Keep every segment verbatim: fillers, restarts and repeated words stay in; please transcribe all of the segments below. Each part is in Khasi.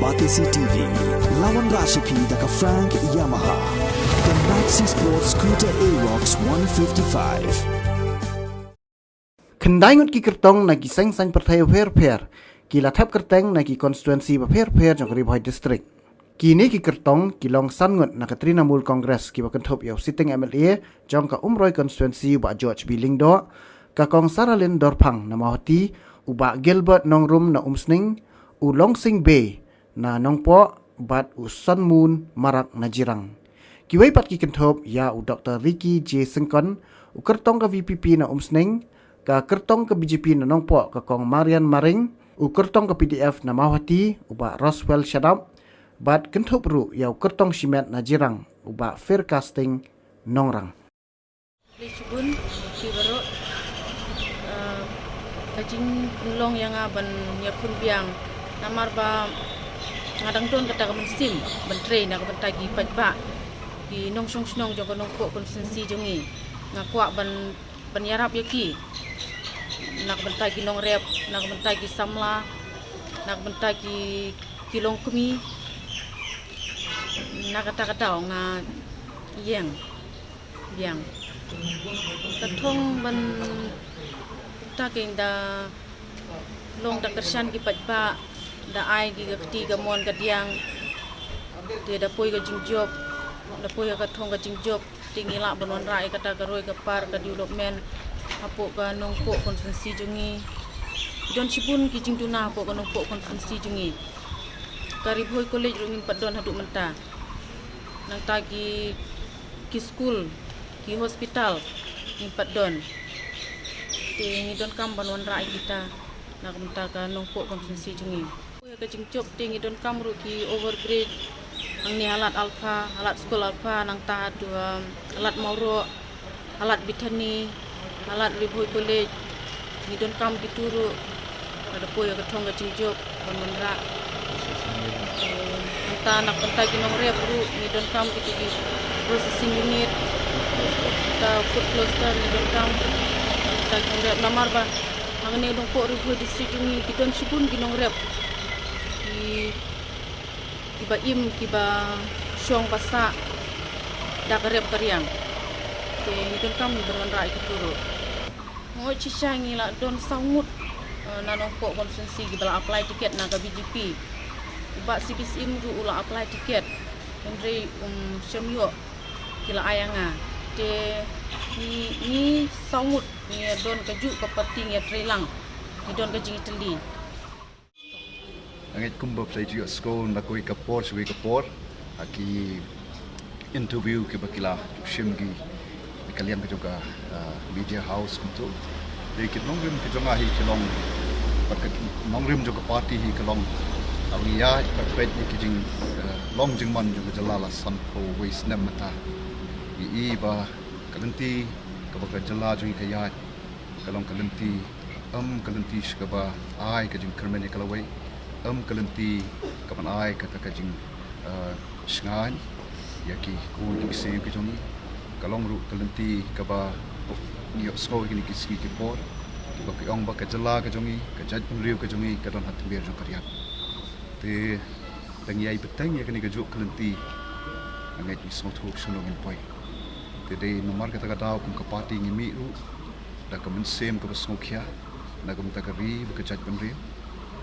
R T C T V, lawan Rashipi da ka Frank Yamaha. The Maxi Sport Scooter Aerox one fifty-five. Khyndai ngut ki kyrtong na ki seng saiñ pyrthei bapher bapher ki la thep kyrteng na ki konstituensi bapher bapher jong ka Ri Bhoi District. Kine ki kyrtong ki long san ngut na ka Trinamool Congress kiba kynthup ïa u sitting M L A jong ka Umroi konstituensi, u Bah George B Lyngdoh, ka Kong Saralin Dorphang na Mawhati, u Bah Gilbert Nongrum na Umsning, u Longsing Bey na Nongpoh bad u Sonmoon Marak na Jirang. Kiwei pat ki kynthup ïa u Doktor Ricky J Syngkon, u kyrtong ka V P P na Umsning, ka kyrtong ka B J P na Nongpoh ka Kong Marian Maring, u kyrtong ka P D F na Mawhati u Bah Roswell Shadap, bad kynthup ruh ïa u kyrtong shimet na Jirang u Bah Faircasting Nongrang. Khublei shibun ïa phi baroh. Ah, ka jingpynlong ïa nga ban ïakhun biang namar ba nga dang don kata ka mynsiem ban trei na ka bynta ki paidbah, ki nongshong shnong jong ka Nongpoh konstituensi jong ngi. Nga kwah ban, ban ïarap ïa ki na ka bynta ki nongrep, na ka bynta ki samla, na ka bynta ki, ki longkmie. Na kata ka daw nga ïeng biang. Ka thong ban ta keiñ da long da kyrshan ki paidbah, da ai ki ka kti ka mon ka diang. Te da poi ka jingjop, da poi ka thong ka jingjop, te ngi lah ban wanrah ïa kata ka roi ka par ka development hapoh ka Nongpoh konstituensi jong ngi. Don shibun ki jingduna hapoh ka Nongpoh konstituensi jong ngi. Ka Ri Bhoi College ruh ngim pat don haduh mynta. Nangta ki, ki skul, ki hospital ngim pat don. Te ngi donkam ban wanrah ïa kita na ka bynta ka Nongpoh konstituensi jong ngi. Ka jingjop te ngi donkam ruh ki overbridge hangne ha Lad Alpha, ha Lad Skul Alpha, nangta haduh, um, ha Lad Mawroh, ha Lad Bethany, ha Lad Ri Bhoi College. Ngi donkam kito ruh, lada poi ka thong ka jingjop ban wanrah. Eh, nangta na ka bynta ki nongrep ruh ngi donkam kito ki processing unit, nangta food cluster ngi donkam. Nangta ki nongrep namar ba hangne Nongpoh Ri Bhoi District jong ngi ki don shibun ki nongrep. Ki kiba im, kiba shong ba sah da ka rep ka riang. Te ngi donkam ngi ban wanrah ïa kito ruh. Nga ong shisha ngi la don saw ngut, eh, na Nongpoh konstituensi kiba la apply ticket na ka B J P. U Bah C P Syiem ruh u la apply ticket, hynrei um shym ïoh, ki la ai ïa nga. Te ngi, ngi saw ngut ngi don kajuh ka party ngi ïatrei lang, ngi don ka jingïatylli. Nga ngeit kumba phi la ïohsngew na kawei ka por sha kawei ka por ha ki interview kiba ki la shim ki na ka liang ka jong ka, ah, media house kumto. Dei ki nongrim ki jong nga hi ki long, bad ka nongrim jong ka party hi ka long, ah, ngi ïaid bad peit ïa ki jing, ah, long jingman jong ka jylla la sanphew wei snem mynta. Ngi i ba ka lynti kaba ka jylla jong ngi ka ïaid ka long ka lynti, em ka lynti sha kaba ai ka jingkyrmen ïa ka lawei, em ka lynti kaban ai kata ka jing, eh, shngaiñ ïa ki khun ki ksiew ki jong ngi. Ka long ruh ka lynti kaba ngi ïohsngew ïa kine ki sngi ki por kiba ki ong ba ka jylla ka jong ngi, ka jaitbynriew ka jong ngi ka don ha tmier jong ka riat. Te tang ïai bteng ïa kane kajuh ka lynti, nga ngeit ngi sngewthuh shuh ngin poi. Te dei namar kata ka daw kum ka party ngi mih ruh da ka mynsiem kaba sngewkhia na ka bynta ka ri bad ka jaitbynriew.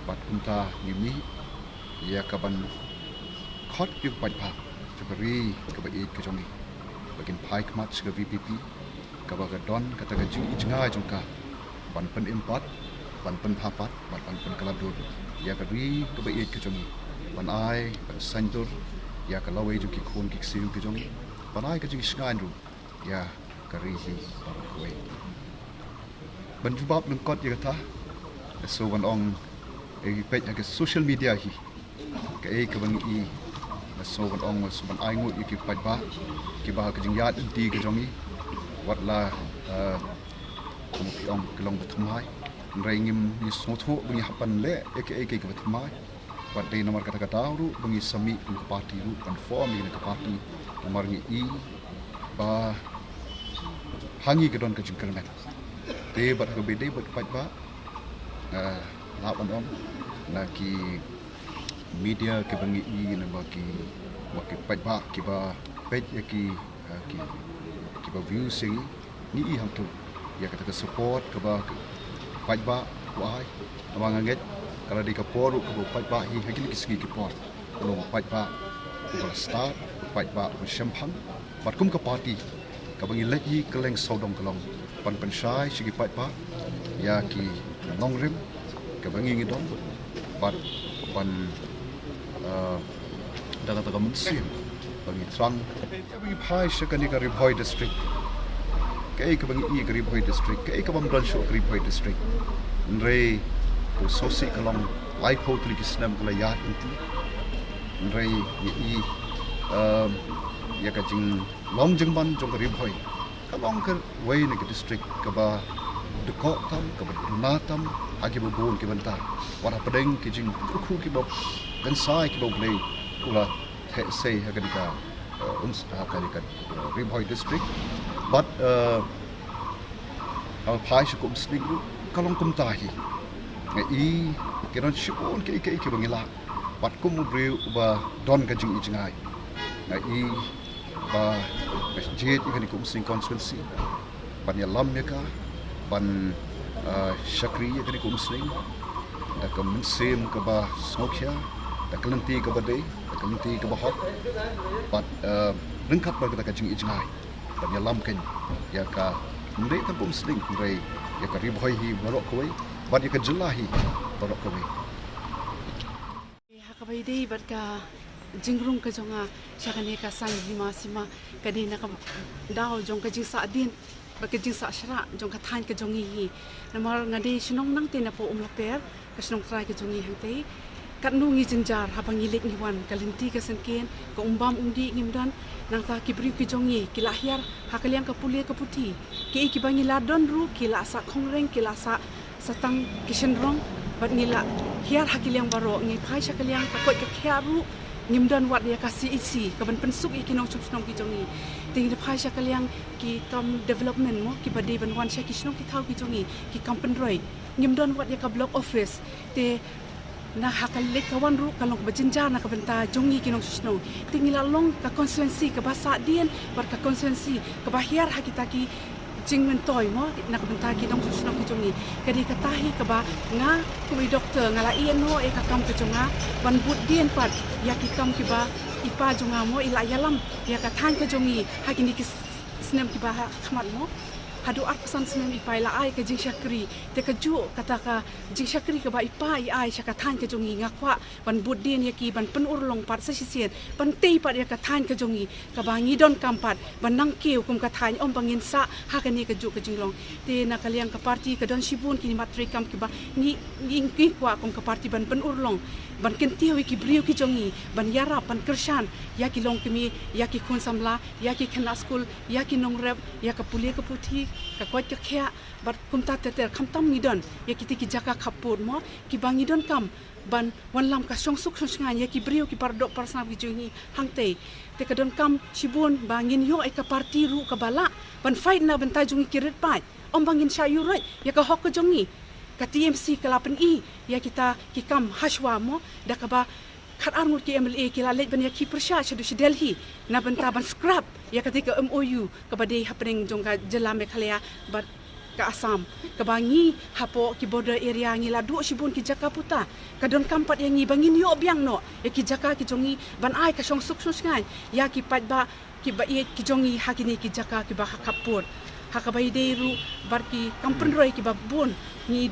Bad kumta ngi mih ïa kaban khot ïa u paidbah jong ka ri kaba ïeit ka jong ngi ba kin phai khmat sha ka V P P, kaba ka don kata ka jingïeit jngai jong ka ban pynim pat, ban pynbha pat, ban, ban pynkylla dur ïa ka ri kaba ïeit ka jong ngi, ban ai, ban saiñdur ïa ka lawei jong ki khun ki ksiew ki jong ngi, ban ai ka jingshngaiñ ruh ïa ka ri hi baroh kawei. Ban jubab lyngkot ïa kata, so ban ong, eh, peit ha ka social media hi, kaei kaba ngi i, nga sngew ban ong, nga sngew ban ai nguh ïa ki paidbah kiba ha ka jingïaid lynti ka jong ngi, wat la, eh, kum phi ong, ki long ba thymmai. Hynrei ngim, ngi sngewthuh ba ngi hap ban leh ïa kaei kaei kaba thymmai. Bad dei namar kata ka daw ruh ba ngi sa mih kum ka party ruh, ban form ïa ka party, namar ngi i ba ha ngi ka don ka jingkyrmen. Te bad ha kaba ïadei bad paidbah, eh, lah ban ong na ki Media kiba ngi i, namar ki, ba ki paidbah kiba peit ïa ki, eh, ki, kiba view sha ngi, ngi i hangtu ïa kata ka support kaba ki paidbah u ai. Namar nga ngeit ka la dei ka por ruh kaba u paidbah hi ha kine ki sngi ki por, u long u paidbah uba la stad, u paidbah uba shemphang. Bad kum ka party kaba ngi leit hi kylleng sawdong ka long ban pynshai sha ki paidbah ïa ki nongrim kaba ngi ngi don, bad ban, eh, da kata ka mynsiem ba ngi thrang. Kaba ngi phai sha kane ka Ri Bhoi District, kaei kaba ngi i ka Ri Bhoi District, kaei kaba ym don shuh ka Ri Bhoi District. Hynrei ka sngewsih ka long laiphew tylli ki snem ka la ïaid lynti. Hynrei ngi i, um, ïa ka jinglong jingman jong ka Ri Bhoi, ka long kawei na ki district kaba dkoh tam, kaba duna tam ha kiba bun ki bynta. Wat hapdeng ki jingkyrkhu kiba kynsai kiba U Blei u la theh sei ha kane ka, eh, um, ha kane ka, eh, Ri Bhoi District. Bad, eh, haba phai sha ka Umsning ruh ka long kumta hi. Nga i ki don shibun kiei kiei kiba ngi lah. Bad kum u briew uba don ka jingi jngai, nga i ba ka jied ïa kane ka Umsning constituency ban ïalam ïa ka, ban, ah, shakri ïa kane ka Umsning da ka mynsiem kaba sngewkhia, da ka lynti kaba dei, da ka lynti kaba hok. Bad, ah, ryngkat bad kata ka jingi jngai ban ïalam kein ïa ka, ym dei tang ka Umsning, hynrei ïa ka Ri Bhoi hi baroh kawei, bad ïa ka jylla hi baroh kawei. Ha kaba ïadei bad ka jingrung ka jong nga sha kane ka saiñ hima sima, ka dei na ka daw jong ka jingsahdien bad ka jingsahshrah jong ka thaiñ ka jong ngi hi. Namar nga dei shnong nangtei napoh Umlaper, ka shnong trai ka jong ngi hangtei. Katno ngi jynjar haba ngi leit ngi wan, ka lynti ka syngkien, ka umbam umdih ngim don. Nangta ki briew ki jong ngi ki la hiar ha ka liang ka pule ka puthi. Kiei kiba ngi la don ruh ki la sah khongreng, ki la sah sa tang ki shynrong, bad ngi la hiar ha ki liang baroh, ngi phai sha ka liang ka koit ka khiah ruh ngim don wat ïa ka C H C kaban pynsuk ïa ki nongshong shnong ki jong ngi. Te ngi la phai sha ka liang ki kam development mo, kiba dei ban wan sha ki shnong ki thaw ki jong ngi, ki kam pynroi, ngim don wat ïa ka block office. Te na ha ka leit ka wan ruh ka long kaba jynjar na ka bynta jong ngi ki nongshong shnong. Te ngi la long ka constituency kaba sahdien bad ka constituency kaba hiar ha kita ki jingmyntoi mo na ka bynta ki nongshong shnong ki jong ngi. Ka dei kata hi kaba nga kum i doktor nga la ïehnoh ïa ka kam ka jong nga ban bud dien pat ïa ki kam kiba i pa jong nga mo i la ïalam ïa ka thaiñ ka jong ngi ha kine ki snem kiba ha khmat mo. Haduh arphew san snem i pa i la ai ka jingshakri. Te kajuh kata ka jingshakri kaba i pa i ai sha ka thaiñ ka jong ngi, nga kwah ban bud dien ïa ki ban pynurlong pat sa shisien, ban tei pat ïa ka thaiñ ka jong ngi kaba ngi donkam pat ban nang kiew kum ka thaiñ, ym ba ngin sah ha kane kajuh ka jinglong. Te na ka liang ka party ka don shibun ki mat treikam kiba ngi, ngi, ngi kwah kum ka party ban pynurlong, ban kyntiew ïa ki briew ki jong ngi ban ïarap ban kyrshan ïa ki longkmie, ïa ki khun samla, ïa ki khynnah skul, ïa ki nongrep, ïa ka pule ka puthi, ka koit ka khiah, bad kumta ter ter. Khamtam ngi don ïa kita ki jaka khappud mo kiba ngi donkam ban wanlam ka shongsuk shongshngaiñ ïa ki briew ki paradoh parasnam ki jong ngi hangtei. Te ka donkam shibun ba ngin ïoh ïa ka party ruh kaba lah ban fight na bynta jong ngi ki rit paid, ym ba ngin shah ïuh roit ïa ka hok ka jong ngi. Ka T M C ka la pyni ïa kita ki kam hashwa mo, da kaba khatar ngut ki M L A ki la leit ban ïakhih pyrshah shaduh sha Delhi na bynta ban scrap ïa kata ka M O U kaba dei hapdeng jong ka jylla Meghalaya bad ka Assam, kaba ngi hapoh ki border area ngi la duh shibun ki jaka puta. Ka donkam pat ïa ngi ba ngin ïoh biang noh ïa ki jaka ki jong ngi ban ai ka shongsuk shongshngaiñ ïa ki paidbah kiba ïeit ki jong ngi ha kine ki jaka kiba ha khappud. Ha kaba ïadei ruh bad ki kam pynroi kiba bun, ngi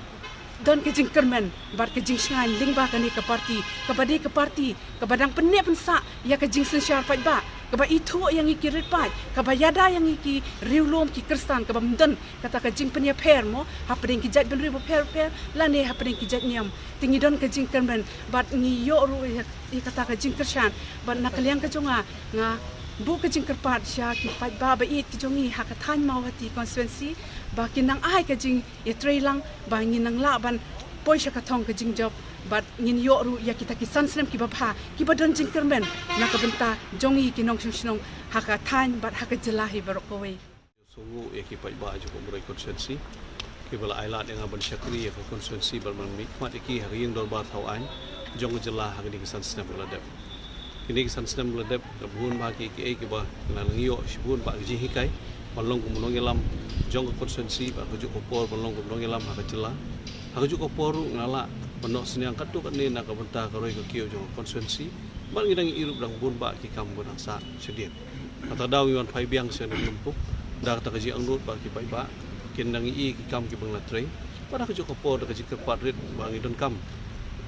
don ka jingkyrmen bad ka jingshngaiñ lyngba kane ka party, kaba dei ka party kaba dang pynneh pynsah ïa ka jingsynshar paidbah, kaba ithuh ïa ngi ki rit paid, kaba ïada ïa ngi ki riewlum ki khristan, kaba ym don kata ka jingpynïapher mo hapdeng ki jaitbynriew bapher bapher lane hapdeng ki jait niam. Te ngi don ka jingkyrmen bad ngi ïoh ruh ïa, ïa kata ka jingkyrshan. Bad na ka liang ka jong nga, nga buh ka jingkyrpad sha ki paidbah ba ïeit ki jong ngi ha ka thaiñ Mawhati constituency ba kin nang ai ka jingïatreilang ba ngin nang lah ban poi sha ka thong ka jingjop bad ngin ïoh ruh ïa kita ki san snem kiba bha kiba don jingkyrmen na ka bynta jong ngi ki nongshong shnong ha ka thaiñ bad ha ka jylla hi baroh kawei. Sngewnguh ïa ki paidbah jong ka Umroi constituency kiba la ai lad ïa nga ban shakri ïa ka constituency bad ban mihkhmat ïa ki ha ka ïing dorbar thaw aiñ. jong ka jylla ha kine ki san snem ba la dep. Kine ki san snem ba la dep, ka bun bha ki, kiei kiba nga la ïoh shibun bha ki jinghikai ban long kum u nongïalam jong ka constituency, bad kajuh ka por ban long kum u nongïalam ha ka jylla. Ha kajuh ka por ruh nga lah ban noh synñiang katto katne na ka bynta ka roi ka kiew jong ka constituency. Bad ngi dang ïohi ruh dang bun bha ki kam ba dang sah shadien. Kata ka daw ngi wan phai biang sha Nongpuk da kata ka jingangnud ba ki paidbah kin dang ïohi ki kam kiba ngi la trei. Bad ha kajuh ka por da ka jingkyrpad rit ba ngi donkam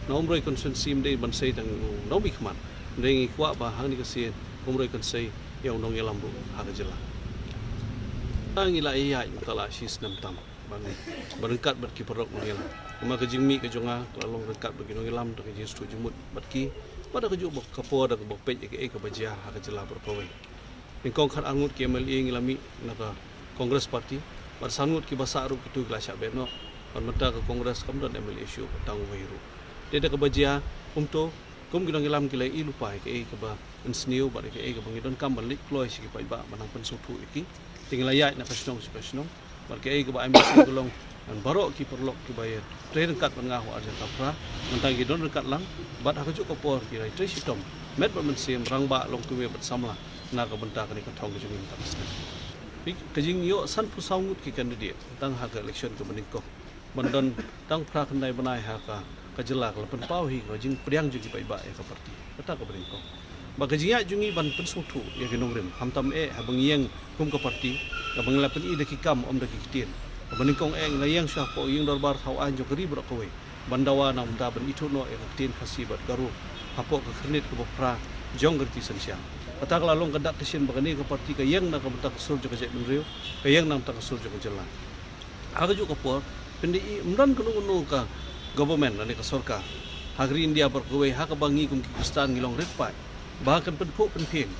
na Umroi constituency, ym dei ban sei tang u nongmihkhmat, hynrei ngi kwah ba hangne ka sien Umroi kan sei ïa u nongïalam ruh ha ka jylla. Ngi la ïaid mynta la shi snem tam ban, ban ryngkat bad ki paralok nongïalam. Namar ka jingmih ka jong nga ka la long ryngkat bad ki nongïalam da ka jingsngewthuh jingmut bad ki, bad da kajuh ka por da kaba peit ïa kaei kaba jia ha ka jylla baroh kawei. Nyngkong khatar ngut ki M L A ngi la mih na ka Congress Party, bad san ngut kiba sah ruh kito ki la shah beh noh. Bad mynta ka Congress kam don M L A shuh, tang uwei ruh. Te da kaba jia kumto, kum ki nongïalam ki la ïohi lypa ïa kaei kaba mynsniew bad ïa kaei kaba ngi donkam ban leit kloi sha ki paidbah ban nang pynsngewthuh ïa ki. Te ngi la ïaid na ka shnong sha ka shnong. Bad kaei kaba M D C ka long, ngan baroh ki paralok kiba ïa trei ryngkat bad nga ha u ar hajar khatphra, mynta ki don ryngkat lang, bad ha kajuh ka por ki la trei shitom met bad mynsiem, rangbah, longkmie bad samla na ka bynta kane ka thong ka jong ngi mynta ka snem. Ka jingïoh sanphew saw ngut ki candidate tang ha ka election kaba nyngkong, ban don tang phra khyndai bnai ha ka, ka jylla, ka la pynpaw hi ka jingpdiang jong ki paidbah ïa ka party. Kata kaba nyngkong. Bad ka jingïaid jong ngi ban pynsngewthuh ïa ki nongrim, khamtam eh haba ngi ïeng kum ka party, kaba ngi la pyni da ki kam, ym da ki ktien. Kaba nyngkong eh ngi la ïeng sha hapoh ïing dorbar thaw aiñ jong ka ri baroh kawei, ban dawa na ka bynta ban ithuh noh ïa ka ktien Khasi bad Garo hapoh ka khyrnit kaba phra jong ka riti synshar. Kata ka la long ka dak ka shin ba kane ka party ka ïeng na ka bynta ka sur jong ka jaitbynriew, ka ïeng na ka bynta ka sur jong ka jylla. Ha kajuh ka por, phin da ïohi ym don kano kano ka government lane ka sorkar ha ka ri India baroh kawei ha kaba ngi kum ki Khristan ngi long rit paid ba kan pynphuh pynphieng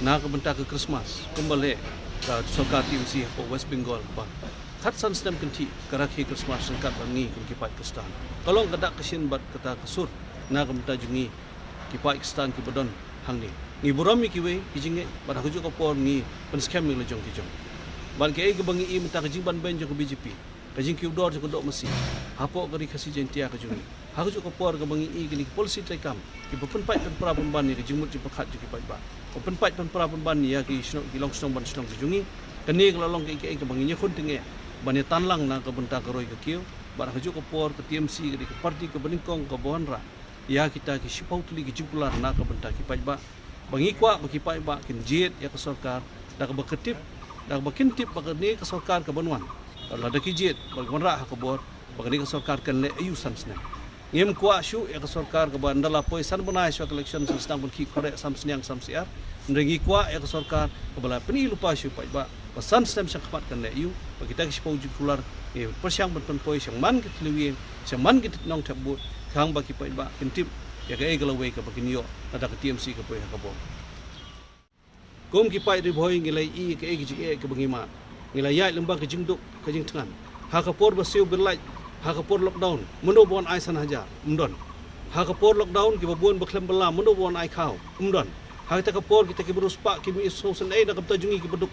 na ka bynta ka Christmas, kumba leh ka sorkar T M C hapoh West Bengal, ba khatsan snem kynthih ka rakhe Christmas ryngkat bad ngi kum ki paid Khristan. Ka long ka dak ka shin bad kata ka sur na ka bynta jong ngi ki paid Khristan kiba don hangne. Ngi burom ïa kiwei ki jingngeit, bad ha kajuh ka por ngi pynskhem ïa la jong ki jong. Bad kaei kaba ngi ïohi mynta ka jingbanbeiñ jong ka B J P, ka jingkiew dor jong ka doh masi hapoh ka ri Khasi Jaiñtia ka jong ngi. Ha kajuh ka por kaba ngi ïohi kine ki policy treikam kiba pynpait pynpra pynban ïa ka jingmut jingpyrkhat jong ki paidbah, ba pynpait pynpra pynban ïa ki shnong, ki longshnong banshnong ki jong ngi. Kane ka la long kaei kaei kaba ngi ïakhun tyngeh ban ïa tan lang na ka bynta ka roi ka kiew. Bad ha kajuh ka por ka T M C ka dei ka party kaba nyngkong kaba wanrah ïa kita ki shiphew tylli ki jingkular na ka bynta ki paidbah, ba ngi kwah ba ki paidbah kin jied ïa ka sorkar da kaba kin tip, da kaba kin tip ba kane ka sorkar kaban wan, lada ki jied bad ki wanrah ha ka bor, ba kane ka sorkar kan leh aïu san snem. Ngim kwah shuh ïa ka sorkar kaba ynda la poi san bnai shuwa ka election sdang ban khih khreh sam sniang sam syiar. Hynrei ngi kwah ïa ka sorkar kaba la pyni lypa sha u paidbah ba san snem shakhmat kan leh aïu, ba kita ki shiphew jingkular ngi pyrshang ban pynpoi sha man ki thliew ïing, sha man ki nongthep vote, khnang ba ki paidbah kin tip ïa kaei ka lawei kaba kin ïoh lada ka T M C ka poi ha ka bor. Kum ki paid Ri Bhoi ngi la ïohi kaei ka jingeh kaba ngi mad. Ngi la ïaid lyngba ka jingduk ka jingthngan. Ha ka por ba siew bill light, ha ka por lockdown, mano ba wan ai san hajar? Ym don. Ha ka por lockdown kiba bun ba khlem bylla, mano ba wan ai khaw? Ym don. Ha kata ka por kita ki briew spah ki mih sngewsynei na ka bynta jong ngi kiba duk.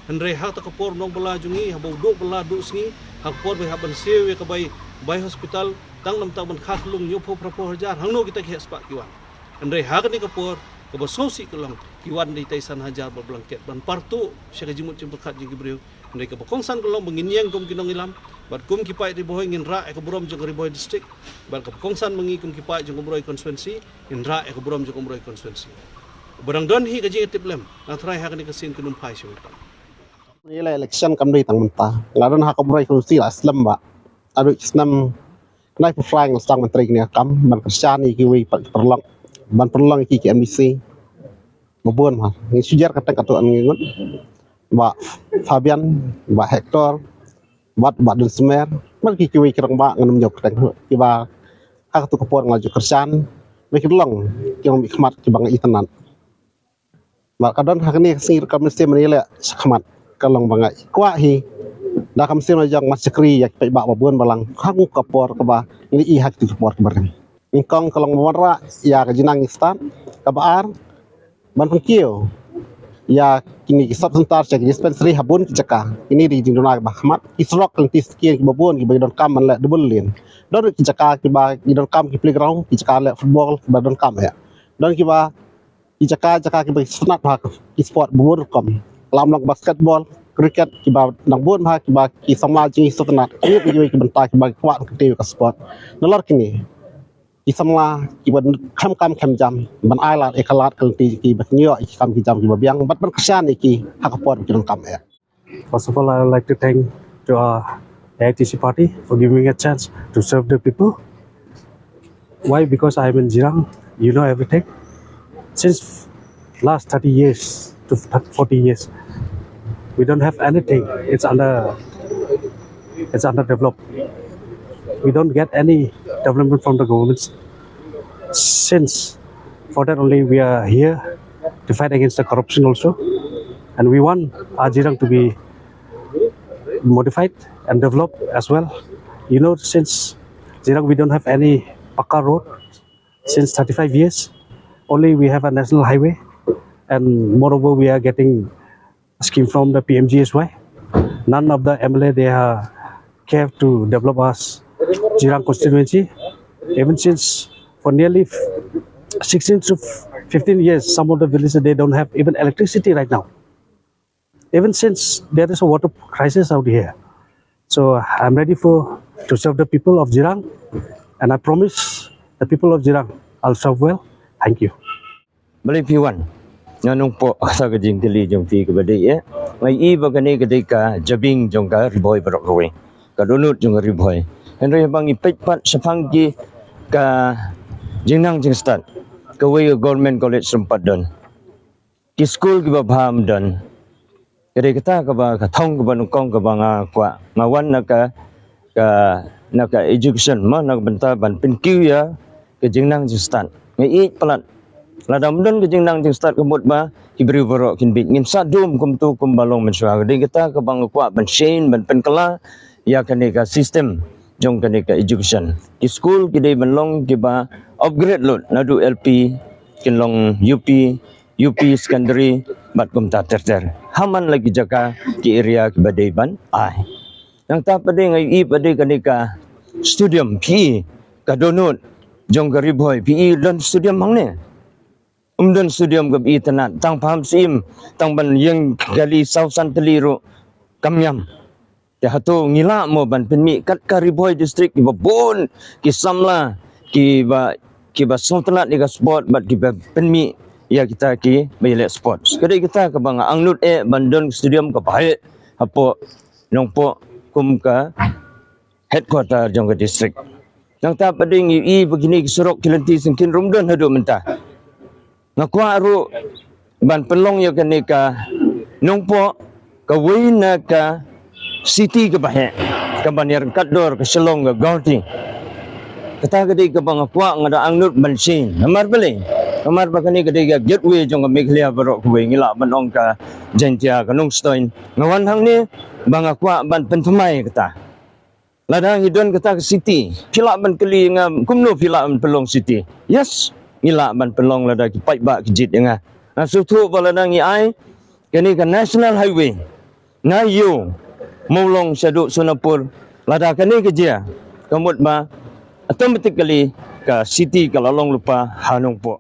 Hynrei ha kata ka por nongbylla jong ngi, haba u duh bylla duh sngi, ha ka por ba hap ban siew ïa ka bai, bai hospital, tang namar ban kha khyllung hynñiewphew phraphew hajar, hangno kita ki heh spah ki wan? Hynrei ha kane ka por kaba sngewsih ka long, ki wan dei tei san hajar bad blanket ban partuh sha ka jingmut jingpyrkhat jong ki briew. Hynrei kaba kongsan ka long ba ngin ïeng kum ki nongïalam bad kum ki paid Ri Bhoi ngin rah ïa ka burom jong ka Ri Bhoi District, bad kaba kongsan ma ngi kum ki paid jong ka Umroi constituency ngin rah ïa ka burom jong ka Umroi constituency. Ba dang don hi ka jingïatiplem, nga tharai ha kane ka sien kan ym phai shuh. Ïa la election kam dei tang mynta. Nga don ha ka Umroi constituency la slem ba haduh snem khyndai phew phra nga la sdang ban trei kane ka kam, ban kyrshan ïa kiwei pat ki paralok, ban pynlong ïa ki ki M D C. Ba bun ma ngi shu jer kyrteng katto katne ngut, Bah Fabian, Bah Hector, bad Bah Dunsmer, bad ki kiwei ki rangbah ngan ym ïoh kyrteng, kiba ha kato ka por nga la ju kyrshan, ba ki long ki nongmihkhmat kiba nga itynnad. Bad ka don ha kane ka sngi ruh ka mynsiem ngi leh shakhmat, ka long ba nga kwah hi da ka mynsiem la jong mat shakri ïa ki paidbah ba bun balang ha kane ka por kaba ngi ïohi ha kito ki por kiba rim. Nyngkong ka long ba wanrah ïa ka jingnang ïing stad, kaba ar ban pynkiew ïa kine ki sub center, sha ki dispensary ha bun ki jaka. Kine dei ki jingduna kiba khmat. Ki surok lynti sniew kiba bun kiba donkam ban leh double lane. Don ki jaka kiba ki donkam ki playground, ki jaka leh football kiba donkam eh. Don kiba ki jaka jaka kiba ki sngewtynnat bha ki sport ba bun rukom. Lam long basketball, cricket, kiba nang bun bha kiba ki samla jingïasngewtynnat. Kine ki wei ki bynta kiba ki kwah kyntiew ka sport. Nalor kine ki samla kiba khlem kam khlem jam ban ai lad ïa ka lad ka lynti kiba ki ïoh ïa ki kam ki jam kiba biang bad ban kyrshan ïa ki ha ka por ba ki donkam eh. First of all, I would like to thank to our A I T C party for giving me a chance to serve the people. Why? Because I'm in Jirang, you know everything. Since last thirty years to forty years, we don't have anything. It's under, it's underdeveloped. We don't get any development from the government since. For that only we are here to fight against the corruption also. And we want our Jirang to be modified and developed as well. You know, since Jirang we don't have any pakka road since thirty-five years. Only we have a national highway, and moreover we are getting scheme from the P M G S Y. None of the M L A they are care to develop us Jirang constituency. Even since for nearly f- sixteen to fifteen years, some of the villages they don't have even electricity right now. Even since there is a water crisis out here. So I'm ready for to serve the people of Jirang, and I promise the people of Jirang I'll serve well. Thank you. Balei phi wan? Nga nongpoh sa ka jingkylli jong phi kaba dei eh. Nga i ba kane ka dei ka jabieng jong ka Ri Bhoi baroh kawei. Ka dohnud jong ka Ri Bhoi. Hynrei ba ngi peit pat shaphang ki ka jingnang jingstad. Kawei ka Government College Srympat don. Ki skul kiba bha ym don. Ka dei kata kaba ka thong kaba nyngkong kaba nga kwah. Nga wan na ka, ka, na ka education mo, na ka bynta ban pynkiew ïa ka jingnang jingstad. Nga ïeit palat. Lada ym don ka jingnang jingstad ka mut ba ki briew baroh kin bieit, ngin sa dum kumto kumba long mynshuwa. Ka dei kata kaba nga kwah ban shane, ban pynkylla ïa kane ka system jong kane ka education. Ki skul ki dei ban long kiba upgrade lut naduh L P kin long U P, U P secondary bad kumta ter ter. Ha man la ki jaka ki area kiba dei ban ai. Nangta pat dei nga i pat dei kane ka stadium phi i ka dohnud jong ka Ri Bhoi phi i don stadium hangne. Um don stadium kaba itynnat tang pham sim tang ban ïeng kali saw san tylli ruh kam ñiam. Te hato ngi lah mo ban pynmih kat ka Ri Bhoi district kiba bun ki samla kiba kiba sngewtynnat ïa ka sport bad kiba pynmih ïa kita kiba ïaleh sports. Ka dei kita kaba nga angnud eh ban don stadium kaba heh hapoh Nongpoh kum ka headquarter jong ka district. Nangta pat dei ngi i ba kine ki surok ki lynti syngkien ruh ym don haduh mynta. Nga kwah ruh ban pynlong ïa kane ka Nongpoh kawei na ka city kaba heh kaban ïaryngkat dor ka Shillong ka Guwahati. Kata ka dei kaba nga kwah, nga da angnud ban shane. Namar balei? Namar ba kane ka dei ka gateway jong ka Meghalaya baroh kawei, ngi lah ban ong ka Jaintia, ka Nongstoiñ. Nga wan hangne ba nga kwah ban pynthymmai kata. Lada ngi don kata ka city, phi lah ban kylli nga kumno phi lah ban pynlong city. Yes, ngi lah ban pynlong lada ki paidbah ki jied ïa nga. Nga sngewthuh ba lada ngi ai kane ka national highway na ïew Mawlong shaduh Sonapur, lada kane ka jia ka mut ba automatically ka city ka la long lypa ha Nongpoh.